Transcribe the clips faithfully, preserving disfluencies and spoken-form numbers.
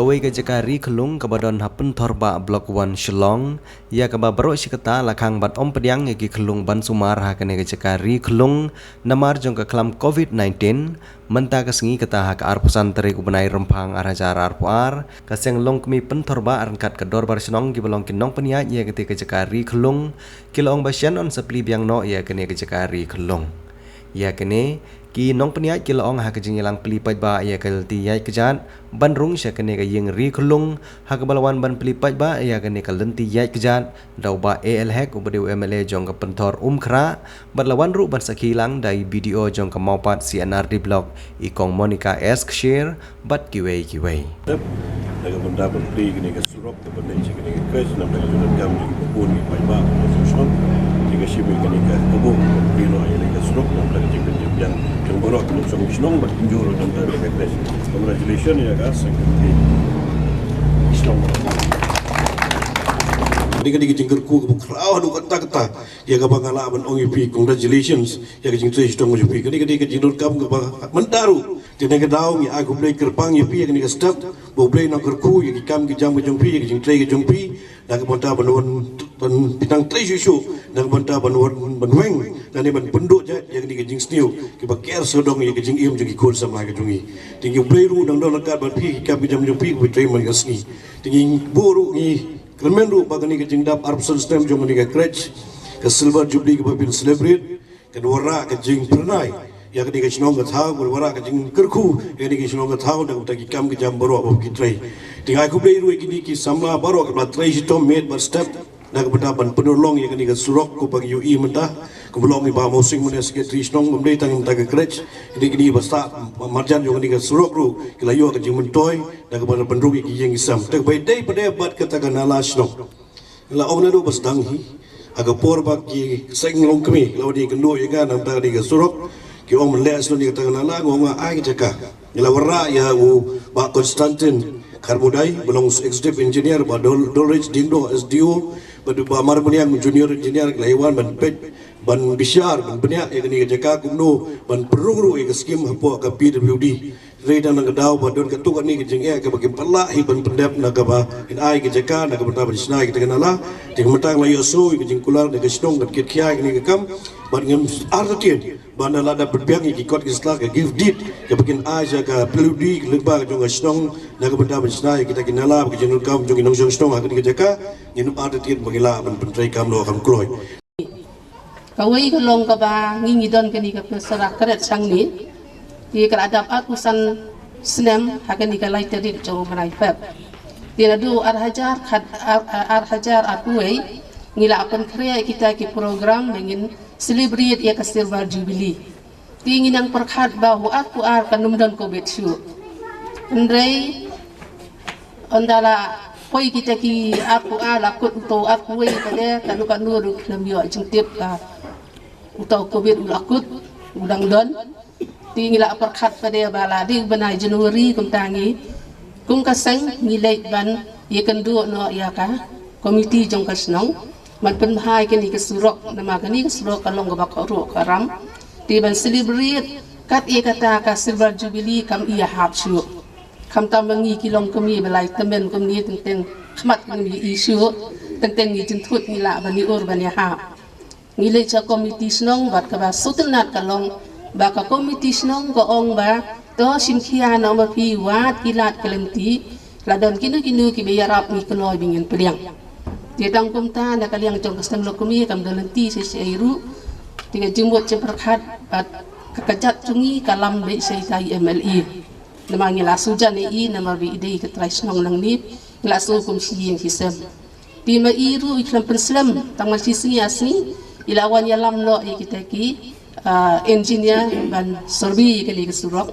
Kawei ka jaka ri khyllung kaba don ha Pynthorbah Block one Shillong, ïa kaba baroh shi katta la khang bad ym pdiang ïa ki khyllung ban sumar ha kane ka jaka ri khyllung namar jong ka khlam covid nineteen. Mynta ka sngi kata ha ka arphew san tarik u bnai Rymphang ar hajar arphew ar, ka seng longkmie Pynthorbah ryngkat ka dorbar shnong kiba long ki nongpynïaid ïa kata ka jaka ri khyllung ki la ong ba shen yn sa plie biang noh ïa kane ka jaka ri khyllung. Ïa kane ki nongpynïaid ki la ong ha ka jingïalang plie paidbah ïa ka lynti ïaid kjat ban rung sha kane ka ïing ri khyllung, ha kaba la wan ban plie paidbah ïa kane ka lynti ïaid kjat da u Bah A L Hek uba dei u M L A jong ka Pynthor Umkhrah, bad la wan ruh ban sakhi lang da i B D O jong ka Mawpat C and R D Block, i Kong Monica S Kshir, bad kiwei kiwei. Dep, da ka bynta ban plie kane ka surok, ka ban leit sha kane ka crèche, namar ka jingdonkam jong ki khun ki paidbah, ka jong shnong. Te ka shim ïa kane ka kabu ban plie noh ïa kane ka surok, namar ka jingpynjah biang jong baroh ki nongshong shnong bad kumjuh ruh namar ka crèche. Congratulations ïa ka seng shnong. Kane ka dei ka jingkyrkhu kaba khraw haduh katta katta. Ïa kaba nga lah ban ong ïa phi, congratulations ïa ka jingtrei shitom jong phi. Kane ka dei ka jingdonkam kaba mynta ruh. Te na ka daw ngi ai khublei kyrpang ïa phi ïa kane ka step ba U Blei un nang kyrkhu ïa ki kam ki jam ka jong phi, ïa ka jingtrei ka jong phi. Na ka bynta ban wan, ban pyntrei shuh shuh, na ka bynta ban wan, ban weng, lane ban pynduh jait ïa kane ka jingsniew kiba ker sawdong ïa ka jingim jong ki khun samla ka jong ngi. Te ngi, U Blei ruh un nang don ryngkat bad phi, ki kam ki jam jong phi kiba trei man ka sngi. Te ngi buh ruh, ngi kyrmen ruh ba kane ka jingdap arphew san snem jong kane ka crèche, ka Silver Jubilee kaba phin celebrate, kan wanrah ka jingpyrnai ïa kane ka shnong ka thaw, kan wanrah ka jingkyrkhu ïa kane ka shnong ka thaw, da kata ki kam ki jam baroh ba ki trei. Te nga ai khublei ruh ïa kine ki samla baroh kiba trei shitom miet bad step, na ka bynta ban pynurlong ïa kane ka surok, kumba ngi ïohi mynta, kumba la ong i Bah Mawsing mynne, Secretary shnong, ym dei tang mynta ka crèche, kine kine ba sah marjan jong kane ka surok ruh ki la ïoh ka jingmyntoi, na ka bynta ban rung ïa ki ïing ki sem. Te kaba ïadei pat bad kata ka nala shnong, la ong naduh ba sdang hi, ha ka por ba ki seng longkmie la wan ïakynduh ïa nga namar kane ka surok, ki ong ban leh shnong ïa kata ka nala, nga ong ai ka jaka. Ngi la wanrah ïa u Bah Constantine Kharmudai ba long Executive Engineer, Bah Dol-, Dolrich Diengdoh S D O, bad u Bah Marmaniang Junior Engineer, ki la ïa wan ban peit, ban bishar, ban bniah ïa kane ka jaka kumno ban pynrung ruh ïa ka skim hapoh ka P W D. Hynrei tang na ka daw ba don katto katne ka jingeh kaba kim pat lah hi ban pyndep na kaba kin ai ka jaka na ka bynta ban shna ïa kata ka nala. Te mynta nga la ïohsngew ïa ka jingkular na ka shnong kan kit khia ïa kane ka kam. Bad ngim artatien ba na lada pynbiang ïa ki kot ki sla, ka gift deed kaba kin ai sha ka P W D, ka lyngba ka jong ka shnong, na ka bynta ban shna ïa kita ki nala, ka jingdonkam jong ki nongshong shnong ha kane ka jaka, ngim artatien ba ngi lah ban pyntreikam noh kham kloi. Kawei ka long kaba ngi ngi don kane ka Pynsara Crèche hangne. Te ka la dap arphew san snem ha kane ka lai tarik jong u bnai Feb. Te naduh ar hajar khat, ar, ar hajar arphew wei ngi la pynkhreh kita ki program ba ngin celebrate ïa ka Silver Jubilee. Te ngi nang pyrkhat ba u arphew ar kan ym don covid shuh. Hynrei ynda la poi kita ki arphew ar, la kut uto arphew wei pat de, kano kano ruh khlem ïoh jingtip ba uto covid u la kut, u dang don. Te ngi la pyrkhat pat de ba la dei bnai January kumta ngi kum ka seng ngi leit ban ïakynduh noh ïa ka komiti jong ka shnong ban pynbha ïa kane ka surok, namar kane ka surok ka long kaba khraw khram. Te ban celebrate kat ïa kata ka Silver Jubilee kam ïahap shuh. Khamtam ba ngi ki longkmie ba lai tymmen kumne, teng teng khmat ngi ïohi shuh, teng teng ngi jynthut ngi lah ban ïa ur ban ïahap. Ngi leit sha komiti shnong bad kaba sngewtynnat ka long ba ka komiti shnong ka ong ba to shim khia noh ma phi, wat ki lad ki lynti, la don kino kino kiba ïarap ngi kloi ba ngin pdiang. Te tang kumta na ka liang jong ka seng longkmie kam don lynti shisha ruh. Te ka jingmut jingpyrkhat bad ka kjat jong ngi ka lam beit sha ita i M L A. Namar ngi la shu jan ïa i namar ba i dei ka trai shnong nangne, ngi la shu kum shi ïing shi sem. Te ma i ruh i khlem pynslem tang ma shi sngi ar sngi, i la wan ïalam noh ïa kita ki, ah, engineer ban survey ïa kane ka surok.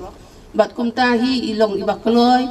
Bad kumta hi i long iba kloi,